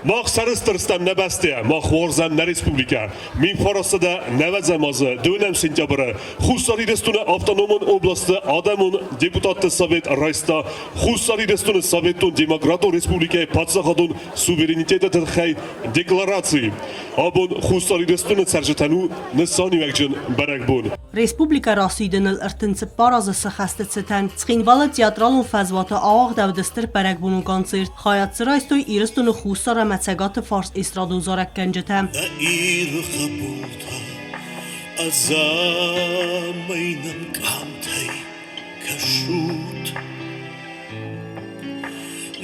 Мах сӕрыстыр стӕм нӕ бӕстӕйӕ, мах уарзӕм нӕ республикӕ. Минфарасты нӕвӕдзӕм азы дыууынӕм сентябры Хуссар Ирыстоны автономон областы адӕмон депутатты совет райста Хуссар Ирыстоны Советон Демократон Республикӕйы паддзахадон суверенитеты тыххӕй деклараци. Абон Хуссар Ирыстоны цӕрджытӕн у нысаниуӕгджын бӕрӕгбон. Республикӕ расидыныл 34 азы сыхӕсты цытӕн Цхинвалы театралон фӕзуаты ауагъдӕуыд стыр бӕрӕгбонон концерт. Хайад дзы райстой Ирыстоны Хуссар ӕмӕ Цӕгаты фарс эстрадон зарӕггӕнджытӕ. Нӕ Иры хъӕбултӕ ӕдзӕмӕй нын къамтӕй кӕсут.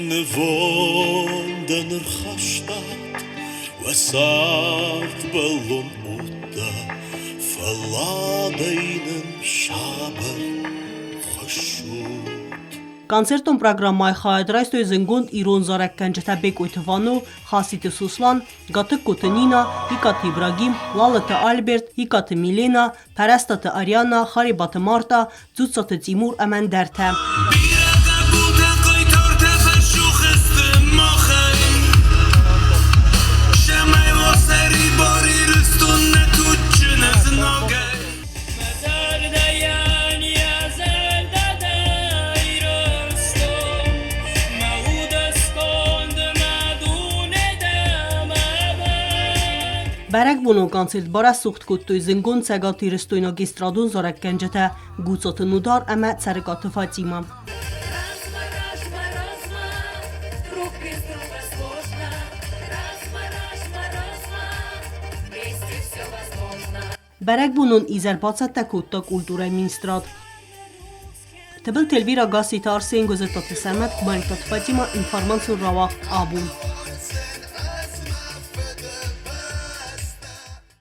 Нывондӕн ӕрхастат уӕ цардбӕллон удтӕ, фӕлладӕй нын сабыр хуыссут. Концертон программӕйы хайад райстой зындгонд ирон зарӕггӕнджытӕ Бекъойты Вано, Хаситы Сослан, Гатыгкоты Нина, Икъаты Ибрагим, Лалыты Альберт, Икъаты Милена, Пӕрӕстаты Ариана, Харебаты Марта, Дзуццаты Тимур ӕмӕ ӕндӕртӕ. Бирӕ хъӕбултӕ, хъайтартӕ фӕсух сты махӕй. Цӕмӕй уа сӕрибар Ирыстон нӕ туджджын знагӕй. Мӕ зӕрдӕйӕн йӕ зӕрдӕ дӕ Ирыстон, мӕ уды сконд, мӕ дуне дӕ мӕ бон. Бӕрӕгбонон концерт барӕсугъд кодтой зындгонд цӕгатирыстойнаг эстрадон зарӕггӕнджытӕ Гуцаты Нудар ӕмӕ Цӕрыкъаты Фатимӕ. Размӕ, размӕ, размӕ, друг без друга сложно. Размӕ, размӕ, размӕ, вместе все возможно. Бӕрӕгбонон изӕр бацӕттӕ кодта культурӕйы министрад. Тыбылты Эльвира, Гасситы Арсен, Гуызӕттаты Сӕрмӕт, Кубанькаты Фатимӕ, информацион рауагъд абон.